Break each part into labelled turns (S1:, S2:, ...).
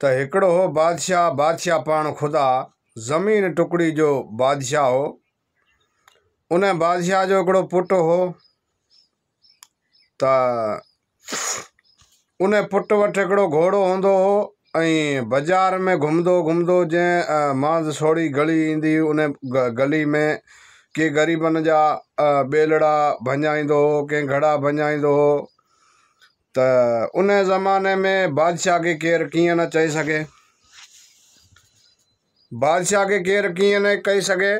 S1: ته هڪڙو هو بادشاهه، بادشاهه پاڻ خدا، زمين ٽڪڙي جو بادشاهه هو. ان بادشاهه جو هڪڙو پٽ هو ته ان پٽ وٽ هڪڙو گهوڙو هوندو هو ۽ بزار ۾ گهمندو گهمندو جنهن مانز سوڙهي گلي ايندي هئي ان گلي ۾ ڪي غريبن جا ٻيلڙا ڀڃائيندو هو ڪي گهڙا ڀڃائيندو هو ته ان زماني ۾ بادشاهه کي ڪير ڪيئن نه چئي سگهي. بادشاهه کي ڪير ڪيئن نه ڪهي سگهي.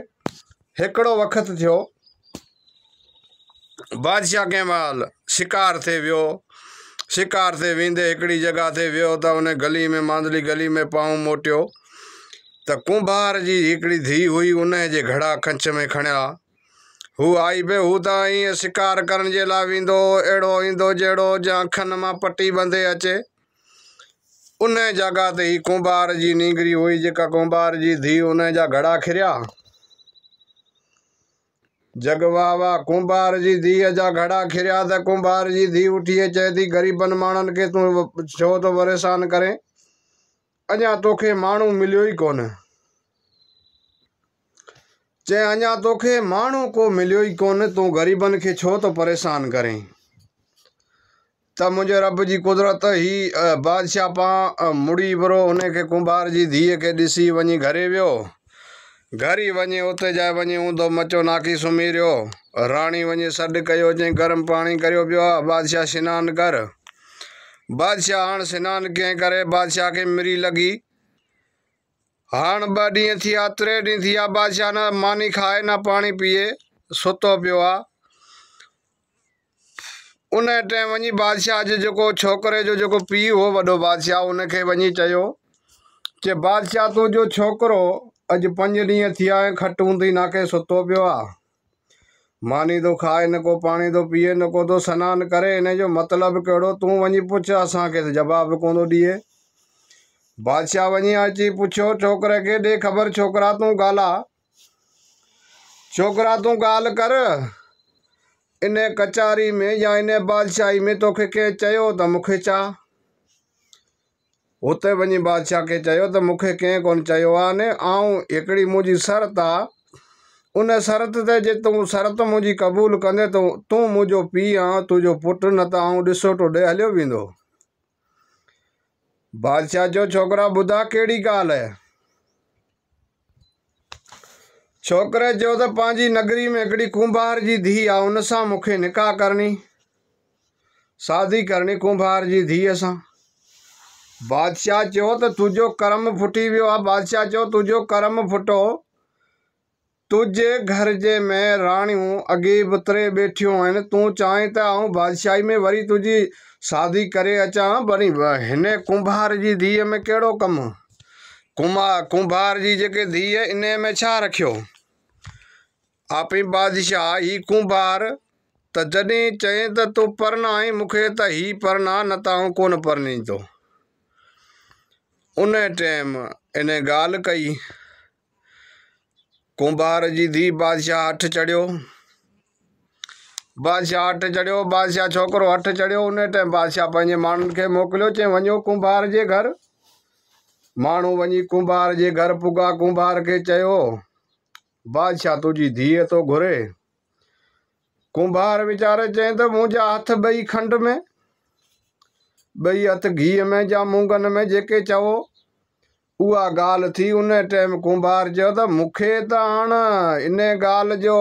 S1: هڪڙو وقت ٿيو، بادشاهه ڪنهن مهل شڪار تي ويو. شڪار تي ويندي هڪڙي جڳهه تي ويو ته ان گلي ۾ مانڌلي گلي ۾ پانء موٽيو ته ڪنڀار جي هڪڙي ڌيء هئي، انهيء جي گهڙا کنچ ۾ کڻيا. هو آئي به هو ته ائين شڪار ڪرڻ جي لاء ويندو هو، اهڙو ايندو جهڙو جيان اکن مان پٽي ٻنڌي اچي. انهيء جاڳهه تي هي ڪنڀار جي نينگري هئي، جيڪا ڪنڀار جي ڌيء انهيء جا گهڙا کريا. جڳ واهه واهه! ڪنڀار جي ڌيء جا گهڙا کريا ته ڪنڀار جي ڌيء اٿي چئي ٿي، غريبن ماڻهن کي تون ڇو ٿو پريشان ڪرين؟ اڃا توکي ماڻهو مليو ئي ڪونه. چيائين، اڃا توکي ماڻهو ڪو مليو ئي ڪونه، تون غريبن کي ڇو ٿو پريشان ڪرين؟ ته منهنجي رب جي قدرت، هي بادشاهه پان مڙي برو ان کي ڪنڀار جي ڌيء کي ڏسي وڃي گهري ويو. گهري وڃي اتي جاء وڃي اونڌو مچو ناکي سمهي رهيو. راڻي وڃي سڏ ڪيو، چيائين، گرم پاڻي ڪريو پيو آ، بادشاهه سنان ڪر. بادشاهه هاڻ سنان ڪئين ڪري؟ بادشاهه کي مري لڳي. هاڻ ٻه ڏينهن ٿيا، ٽي ڏينهن ٿيا، بادشاهه نه ماني کائي نه پاڻي پيئي، ستو پيو آ. ان ٽئين وڃي بادشاهه جي جيڪو ڇوڪري جو جيڪو پيء هو وڏو بادشاهه ان کي وڃي چيو چي بادشاهه تنهنجو ڇوڪرو اڄ پنج ڏينهن ٿيا آهن کٽ اونڌي ناکي ستو پيو آ. ماني ٿو کائي نه ڪو پاڻي ٿو پيئي نه ڪو ٿو سنان ڪري ان جو مطلب ڪهڙو تون وڃي پڇ اسان کي ته جواب ڪونه ٿو ڏئي. بادشاهه وڃي اچي پڇيو ڇوڪري کي ڏي خبر ڇوڪرا تون ڳالهاء ڇوڪرا تون ڳالهه ڪر ان ڪچهري ۾ يا ان بادشاهي ۾ توکي ڪنهن چيو ته مون کي چاء. اتي وڃي بادشاهه کي چيو ته مون کي ڪنهن ڪونه چيو آهي ني آئون هڪڙي منهنجي شرط آ ان شرط تي جي تون شرط منهنجي قبول ڪندين ته تون منهنجو پيء آن تنهنجو پٽ نه ته آئون ڏسوٽو ڏي هليو ويندو. بادشاهه چيو ڇوڪرا ٻڌاء ڪهڙي ڳالهه آهي؟ ڇوڪري چيو ته پنهنجي نگري ۾ هڪڙي ڪنڀار جي ڌيء آ ان سان مون کي نڪاح ڪرڻي شادي ڪرڻي ڪنڀار جي ڌيء سان. بادشاهه چيو ته تنهنجو ڪرم ڦٽي ويو آ. بادشاهه چيو تنهنجو ڪرم ڦٽو. تنهنجي گهر جي ۾ راڻيون اڳي به تري ٻيٺيون آهن. تون چاهين ته آئون بادشاهي ۾ وري تنهنجي شادي ڪري اچان. وري هن ڪنڀار جي ڌيء ۾ ڪهڙو ڪم؟ ڪنڀار جي جيڪي ڌيء انهيء ۾ ڇا رکيو؟ آپين بادشاهه، هي ڪنڀار ته جڏهن چئين ته تون پرڻائين مون کي ته هي پرڻاء نه ته آئون ڪونه پرڻيندو. ان ٽيم ان ڳالهه ڪئي. ڪنڀار جي ڌيء بادشاهه هٺ چڙهيو. بادشاهه هٺ چڙهيو، بادشاهه ڇوڪرو هٺ چڙهيو. ان ٽيم بادشاهه پنهنجي ماڻهن کي موڪليو، چئين وڃو ڪنڀار جي گهر. ماڻهو وڃي ڪنڀار جي گهر پڳا. ڪنڀار کي چيو، بادشاهه تنهنجي ڌيء ٿو گهري. ڪنڀار ويچاري چين ته منهنجا هٿ ٻئي کنڊ ۾، ٻئي هٿ گيهه ۾ يا مونگن ۾ جيڪي چئو. اها ڳالهه ٿي. ان ٽيم ڪنڀار چيو ته مون کي ته هاڻ ان ڳالهه جو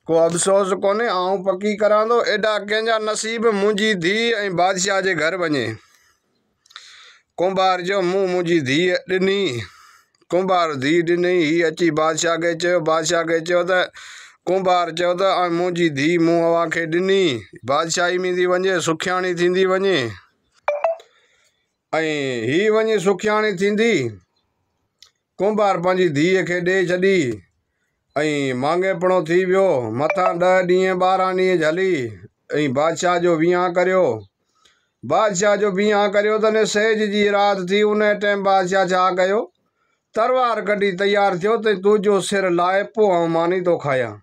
S1: ڪو افسوس ڪونهي، آئون پڪي ڪران ٿو، ايڏا ڪنهن جا نصيب منهنجي ڌيء ۽ بادشاهه جي گهر وڃي. ڪنڀار چيو، مون منهنجي ڌيء ڏني. ڪنڀار ڌيء ڏني. هي اچي بادشاهه کي چيو. بادشاهه کي چيو ته، ڪنڀار چيو ته، منهنجي ڌيء مون اوهان کي ڏني. بادشاهي ۾ ٿي وڃي، سکياڻي ٿيندي وڃي. ۽ هي وڃي سکياڻي ٿيندي. ڪنڀار پنهنجي ڌيء کي ڏئي ڇڏي ۽ مانگيپڻو ٿي ويو. مٿان ڏهه ڏينهن ٻارهن ڏينهن جهلي ۽ بادشاهه جو ويهان ڪريو. بادشاهه جو ويهان ڪريو تڏهن سيج جي رات ٿي. انهيء ٽيم بادشاهه ڇا ڪيو؟ تلوار ڪڍي تيار ٿيو ته تنهنجو سر لاهي پوء آئون ماني ٿو کايان.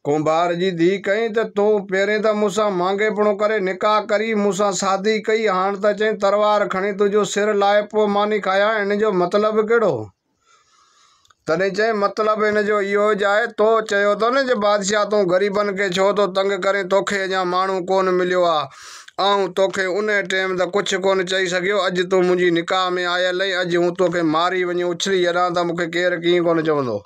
S1: ڪنڀار جي ڌيء ڪئين ته تو پهرين ته مون سان مانگيپڻو ڪري نڪاح ڪري مون سان شادي ڪئي، هاڻ ته چئين تروار کڻي تنهنجو سر لاهي پوء ماني کايان، ان جو مطلب ڪهڙو؟ تڏهن چيائين مطلب ان جو اهو آهي، تو چيو ته نه جي بادشاهه تون غريبن کي ڇو ٿو تنگ ڪرين، توکي اڃا ماڻهو ڪونه مليو آ، آئون توکي انهيء ٽيم ته ڪجهه ڪونه چئي سگهيو، اڄ تون منهنجي نڪاح ۾ آيل آهين، اڄ هون توکي ماري وڃي اڇلي ڇڏان ته مون کي ڪير ڪيئن ڪونه چوندو.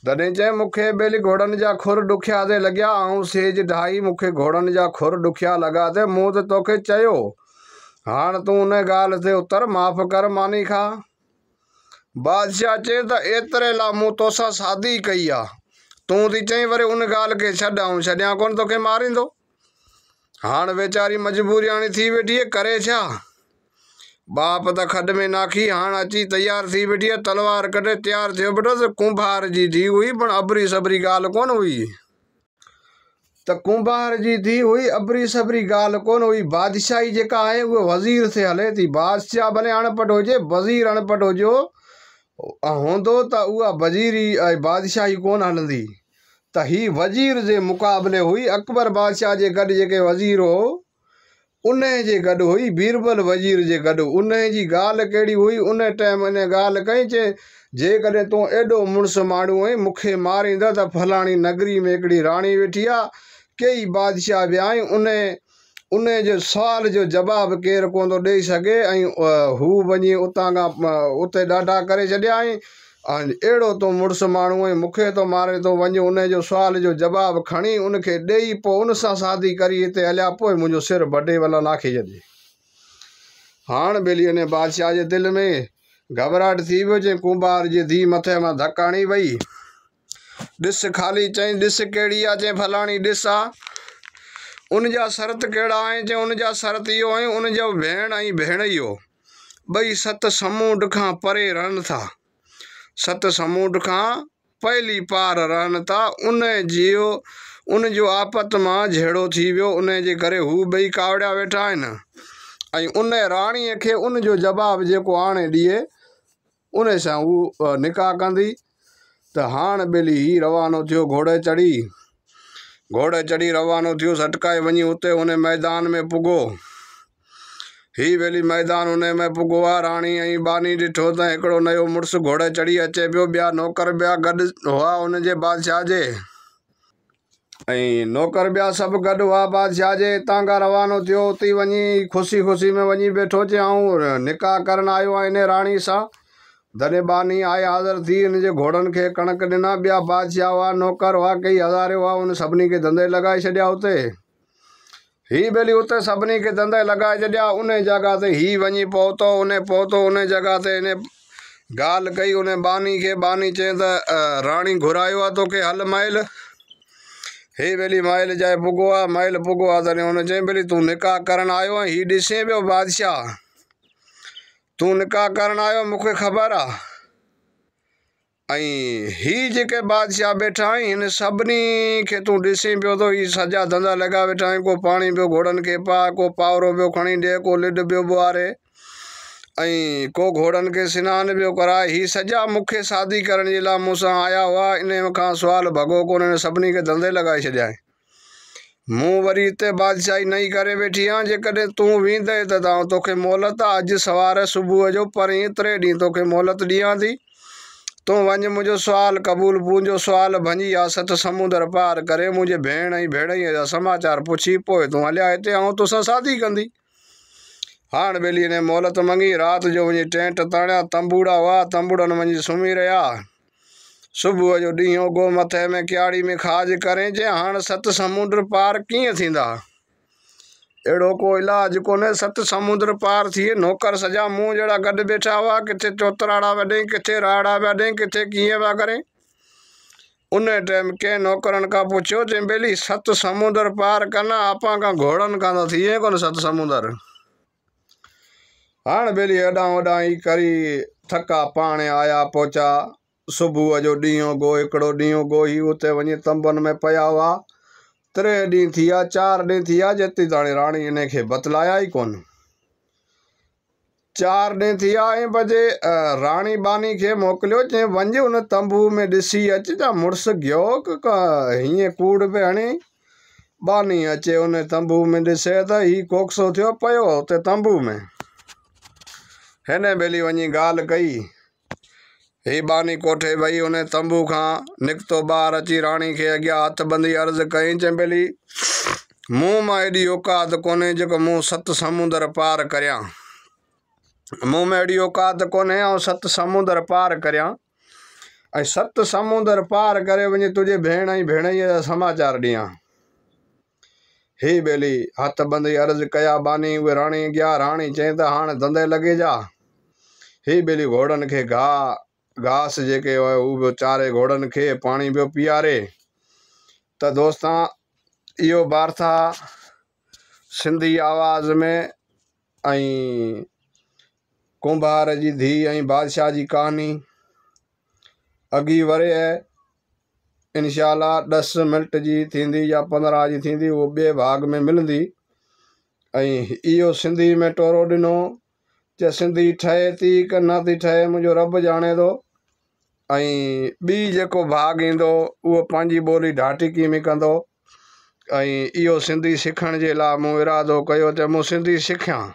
S1: تڏهن چيائين، مون کي ٻيلي گهوڙن جا کر ڏکيا ٿي لڳيا، آئون سيج ڍائي، مون کي گهوڙن جا کر ڏکيا لڳا ٿي، مون ته توکي چيو، هاڻ تون انهيء ڳالهه تي اتر، معاف ڪر، ماني کاء. بادشاهه چيس ته ايتري لاء مون توسان شادي ڪئي آ، تون ٿي چئين وري ان ڳالهه کي ڇڏ، آئون ڇڏيان ڪونه توکي ماريندو. هاڻ ويچاري مجبورياڻي ٿي ويٺي، ڪري ڇا؟ ٻاپ ته کڏ ۾ ناکي هاڻ اچي تيار ٿي ويٺي آهي. تلوار ڪڍي تيار ٿيو بيٺو ته ڪنڀار جي ڌيء هئي پڻ ابري سبري ڳالهه ڪونه هئي. ته ڪنڀار جي ڌيء هئي ابري سبري ڳالهه ڪونه هئي. بادشاهي جيڪا آهي اها وزير تي هلي ٿي. بادشاهه ڀلي اڻپڙهه هجي وزير اڻپڙهه هجيو هوندو ته اها وزيري ۽ بادشاهي ڪونه هلندي. ته هي وزير جي مقابلي هئي. اڪبر بادشاهه جي گڏ جيڪي وزير هو انهيء جي گڏ هئي، بيربل وزير جي گڏ. انهيء جي ڳالهه ڪهڙي هئي؟ انهيء ٽيم انهيء ڳالهه ڪئي، چي، جيڪڏهن تون ايڏو مڙس ماڻهو آهين، مون کي ماريندء ته فلاڻي نگري ۾ هڪڙي راڻي ويٺي آ، ڪيئي بادشاهه ويا آهن، انهيء انهيء جي سوال جو جواب ڪير ڪونه ٿو ڏيئي سگهي ۽ هو وڃي اتان کان اتي ڏاڍا ڪري ڇڏيا آهن، ۽ اهڙو تون مڙس ماڻهو آهين، مون کي ٿو مارين، تون وڃ انهيء جو سوال جو جواب کڻي ان کي ڏيئي پوء ان سان شادي ڪري هتي هليا، پوء منهنجو سر وڍي ڀلا ناکي ڇڏجي. هاڻ ٻيلي انهيء بادشاهه جي دل ۾ گهٻراهٽ ٿي ويو، چيائين، ڪنڀار جي ڌيء مٿي مان ڌڪ هڻي وئي. ڏس خالي چيائين، ڏس ڪهڙي آ؟ چيائين، فلاڻي ڏس آ. ان جا شرط ڪهڙا آهن؟ چيائين، ان جا شرط اهو آهن، ان جو ڀيڻ ۽ ڀيڻيو. ٻئي ست سمونڊ کان پري رهن ٿا. ست سمونڊ کان پهلي پار رهن ٿا. ان جو آپت مان جهيڙو ٿي ويو، انهي جي ڪري هو ٻئي ڪاوڙيا ويٺا آهن ۽ انهي راڻيء کي ان جو جواب جيڪو آڻي ڏئي، انهي سان هو نڪاح ڪندي. ته هاڻ ٻيلي هي روانو ٿيو گهوڙي چڙهي. گهوڙي چڙهي روانو ٿيو، سٽڪائي وڃي اتي انهي ميدان ۾ پڳو. هي ويلي ميدان انهيء ۾ پڳو آ. راڻي ۽ ٻانهي ڏٺو ته هڪڙو نيو مڙس گهوڙي چڙهي اچي پيو. ٻيا نوڪر ٻيا گڏ هئا ان جي بادشاهه جي. ۽ نوڪر ٻيا سڀ گڏ هئا بادشاهه جي. اتان کان روانو ٿيو. اتي وڃي خوشي خوشي ۾ وڃي ويٺو. چي آئون نڪاح ڪرڻ آيو آهيان انهيء راڻي سان. تڏهن ٻانهي آئي حاضر ٿي ان جي گهوڙن کي ڪڻڪ ڏنا. ٻيا بادشاهه هئا، نوڪر هئا، ڪيئي هزارين هئا، ان سڀني کي ڌنڌي لڳائي ڇڏيا اتي. هي ٻيلي اتي سڀني کي ڌنڌي لڳائي ڇڏيا. انهي جڳهه تي هي وڃي پهتو. انهي پهتو انهي جڳهه تي انهي ڳالهه ڪئي انهي ٻانهي کي. ٻانهي چين ته راڻي گهرايو آ توکي هل محل. هي ٻيلي محل جاء پڳو آ. محل پڳو آ تڏهن هن چين ٻيلي تون نڪاح ڪرڻ آيو آهين. هي ڏسين پيو بادشاهه تون نڪاح ڪرڻ آيو مون کي خبر آ. ۽ هي جيڪي بادشاهه بيٺا آهن، هن سڀني کي تون ڏسين پيو ٿو، هي سڄا ڌنڌا لڳا ويٺا آهن، ڪو پاڻي پيو گهوڙن کي پاء، ڪو پاورو پيو کڻي ڏي، ڪو لڏ پيو ٻوهاري، ۽ ڪو گهوڙن کي سنان پيو ڪرائي، هي سڄا مون کي شادي ڪرڻ جي لاء مون سان آيا هئا، انهيء کان سوال ڀڳو ڪونه، هن سڀني کي ڌنڌي لڳائي ڇڏيائين. مون وري هتي بادشاهي نئين ڪري ويٺي آهيان، جيڪڏهن تون ويندين ته آئون توکي مهلت اڄ سوار صبح جو پرينء ٽي ڏينهن توکي مهلت ڏيان ٿي. تون وڃ منهنجو سوال قبول منهنجو سوال ڀڃي آ ست سمندر پار ڪري منهنجي ڀيڻ ۽ ڀيڻئي جا سماچار پڇي پوء تون هليا هتي آئون توسان شادي ڪندي. هاڻ ٻيلي انهيء مهلت مڱي، رات جو وڃي ٽينٽ تاڻيا، تنبوڙا هئا، تنبوڙن وڃي سمهي رهيا. صبح جو ڏينهن اگهو مٿي ۾ ڪياڙي ۾ کاڄ ڪرين، چي هاڻ ست سمنڊ پار ڪيئن ٿيندا؟ اهڙو ڪو علاج ڪونهي، ست سمنڊ پار ٿئي. نوڪر سڄا مون جهڙا گڏ بيٺا هئا، ڪٿي چوتراڙا پيا ڏئين، ڪٿي راڙا پيا ڏئين، ڪٿي ڪيئن پيا ڪرين. انهيء ٽيم ڪنهن نوڪرن کان پڇيو، چيائين، ٻيلي، ست سمندر پار ڪن، آپان کان گهوڙن کان ته ٿئي ڪونه ست سمندر. هاڻ ٻيلي هيڏانهن هوڏانهن ئي ڪري ٿڪا پاڻ آيا پهچا. صبح جو ڏينهن اگهو هڪڙو ڏينهن اگهو هي اتي وڃي تنبن ۾ پيا هئا. ٽي ڏينهن ٿي ويا، چار ڏينهن ٿي ويا، جيتي تاڻي راڻي انهي کي بتلايا ئي ڪونه. چار ڏينهن ٿيا ۽ بجي راڻي ٻانهي کي موڪليو، چيائين، وڃ ان تنبوء ۾ ڏسي اچ جا مڙس گيو ڪه هيئن ڪوڙ پئي هڻي. ٻانهي اچي ان تنبوء ۾ ڏسي ته هي ڪوڪسو ٿيو پيو اتي تنبوء ۾. هن ٻيلي وڃي ڳالهه ڪئي. هي ٻانهي ڪوٺي وئي ان تنبوء کان نڪتو ٻاهر اچي راڻي کي اڳيان هٿ ٻنڌي عرض ڪيائين، چيائين، ٻيلي مون مان ايڏي اوقات ڪونهي جيڪو مون ست سمندر پار ڪريان. مون ۾ اهڙي اوقات ڪونهي آئون ست سمندر پار ڪريان ۽ ست سمندر پار ڪري وڃي تنهنجي ڀيڻ ۽ ڀيڻئي جا سماچار ڏيان. هي ٻيلي، هٿ ٻنڌي عرض ڪيا ٻانهي اهي راڻي اڳيان، راڻي چيائين ته هاڻ ڌنڌي لڳي جا. هي ٻيلي گهوڙن کي گاهه، گاس جيڪي هو هو پيو چاري گهوڙن کي پاڻي پيو پياري ته دوستان اهو بارٿا سنڌي آواز ۾ ۽ ڪنڀار جي ڌيء ۽ بادشاهه جي ڪهاڻي اڳي ورهيه انشاء الله ڏس منٽ جي ٿيندي يا 15 جي ٿيندي اهو ٻئي ڀاڳ ۾ ملندي ۽ اهو سنڌي ۾ ٽورو ڏنو چي سنڌي ٺهي ٿي ڪه نه ٿي ٺهي منهنجو رب ڄاڻي ٿو ۽ ٻي جيڪو ڀاڳ ايندو اهو پنهنجي ٻولي ڍاٽڪي ۾ ڪندو ۽ اهو سنڌي سکڻ جي لاء مون ارادو ڪيو ته مون سنڌي سکيان.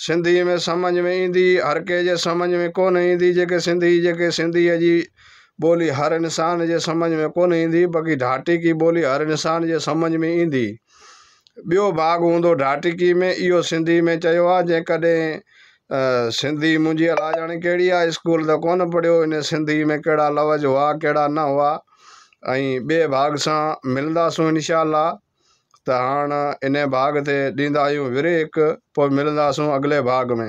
S1: سنڌيء ۾ سمجهه ۾ ايندي، هر ڪنهن جي سمجهه ۾ ڪونه ايندي، جيڪي سنڌي جيڪي سنڌيء جي ٻولي هر انسان جي سمجهه ۾ ڪونه ايندي، باقي ڍاٽڪي ٻولي هر انسان جي سمجهه ۾ ايندي. ٻيو ڀاڳ هوندو ڍاٽڪي ۾ اهو سنڌي ۾ چيو آهي جيڪڏهن سنڌي منهنجي الاء ڄاڻي ڪهڙي آهي اسڪول ته ڪونه پڙهيو ان سنڌي ۾ ڪهڙا لفظ هئا ڪهڙا نه هئا ۽ ٻئي ڀاڳ سان ملنداسون انشاء الله ته هاڻ ان ڀاڳ تي ڏيندا آهيون وريڪ پوء ملنداسون اڳلي ڀاڳ ۾.